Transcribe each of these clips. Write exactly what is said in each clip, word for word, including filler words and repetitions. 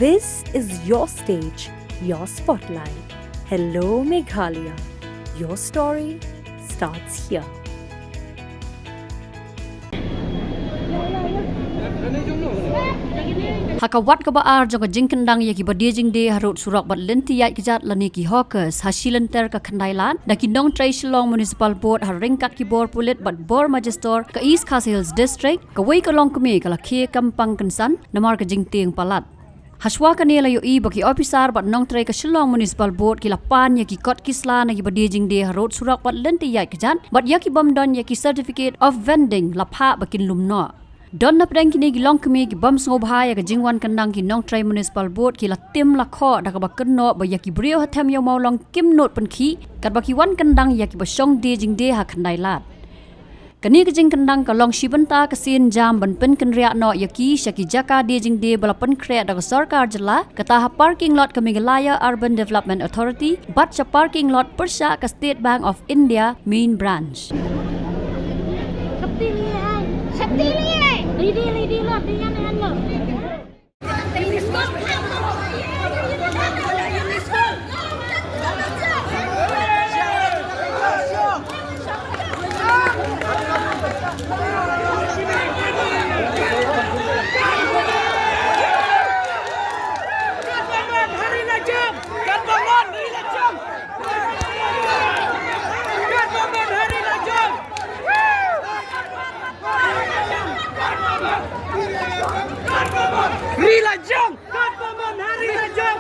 This is your stage, your spotlight. Hello, Meghalaya. Your story starts here. Ha ka wat kaba ar jong ka jingkyndang ïa kiba die jingdie harud surok bad lynti ïaid kjat lane ki hawkers ha shi lynter ka khyndai lad da ki nongtrei Shillong Municipal Board ha ryngkat ki bor pulit bad bor majistor ka East Khasi Hills District, kawei ka longkmie ka la khie kam pang kynsan namar ka jingtieng palat. Hashwa kane la ïohi ba ki ophisar bad nongtrei ka Shillong Municipal Board ki la pan ïa ki kot ki sla na kiba die jingdie harud surok bad lynti ïaid kjat bad ïa ki bym don ïa ki certificate of vending la phah ba kin lum noh. Don napdeng kine ki longkmie ki bym sngewbha ïa ka jingwan kyndang ki nongtrei Municipal Board ki la tim la khoh da kaba kynnoh ba ïa ki briew ha Them Ïew Mawlong kim nud pynkhih katba ki wan kyndang ïa kiba shong die jingdie ha khyndai lad. Kane ka jingkyndang ka long shi bynta ka sien jam ban pynkynriah noh ïa ki sha ki jaka die jingdie ba la pynkhreh da ka sorkar jylla, kata ha parking lot ka Meghalaya Urban Development Authority bad sha parking lot pyrshah ka State Bank of India Main Branch. Ri la jong! Kat ba mon ha ri la jong!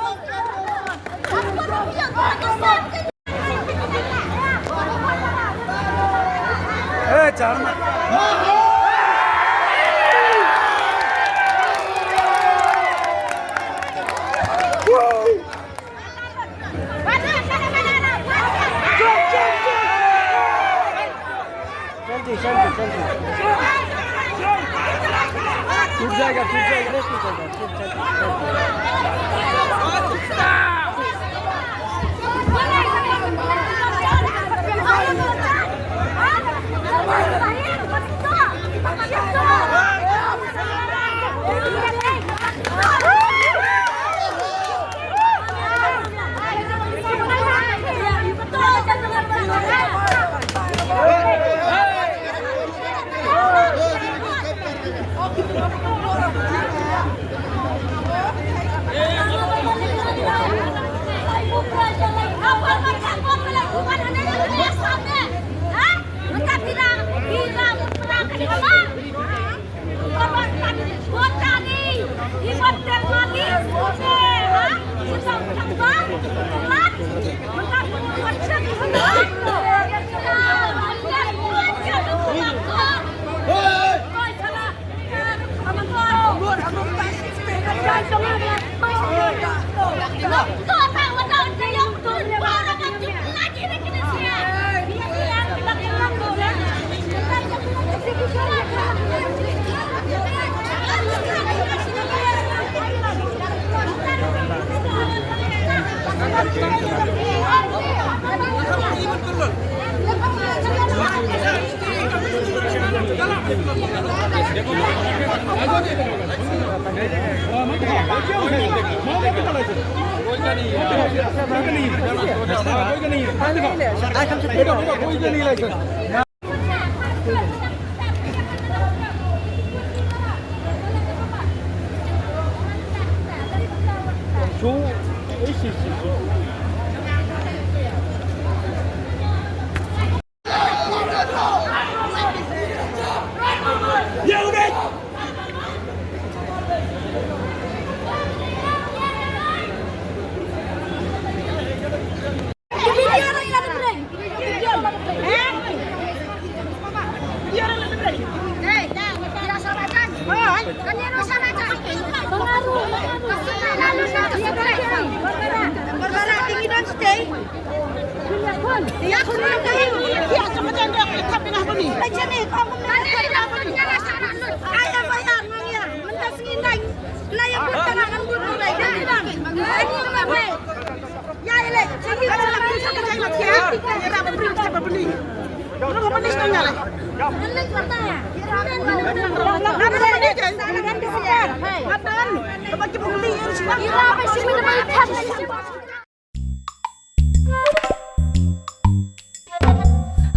Eh, jangan. Shanti, shanti, shanti. टूट जाएगा, टूट जाएगा, नहीं टूटेगा।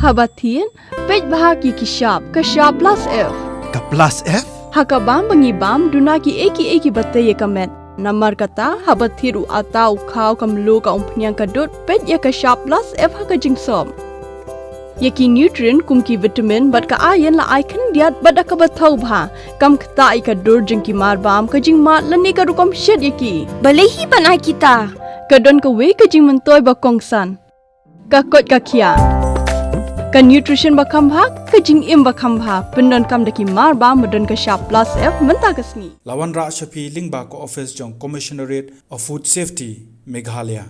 Haba thied, peit bha ki ki shap, ka shap plus F. Ka plus F? Ha ka bam ba ngi bam, duna ki ei ki ei ki ba tei ïa ka met. Namar kata, haba thied u ata, u khaw, ka mluh, ka umphniang, ka dud, peit ïa ka shap plus F ha ka jingsop. Ïa ki nutrient kum ki vitamin bad ka iron la ai khyndiat bad da kaba thaw bha. Kam ktah ïa ka dur jong ki mar bam, ka jingmad lane ka rukom shet ïa ki. Balei hi ban ai kita? Ka don kawei ka jingmyntoi ba kongsan. Ka koit ka khiah. Ka nutrition ba kham bha, ka jingim ba kham bha. Pyndonkam da ki mar bam ba don ka shap plus F mynta ka sngi. La wanrah sha phi lyngba ka office jong Commissionerate of Food Safety, Meghalaya.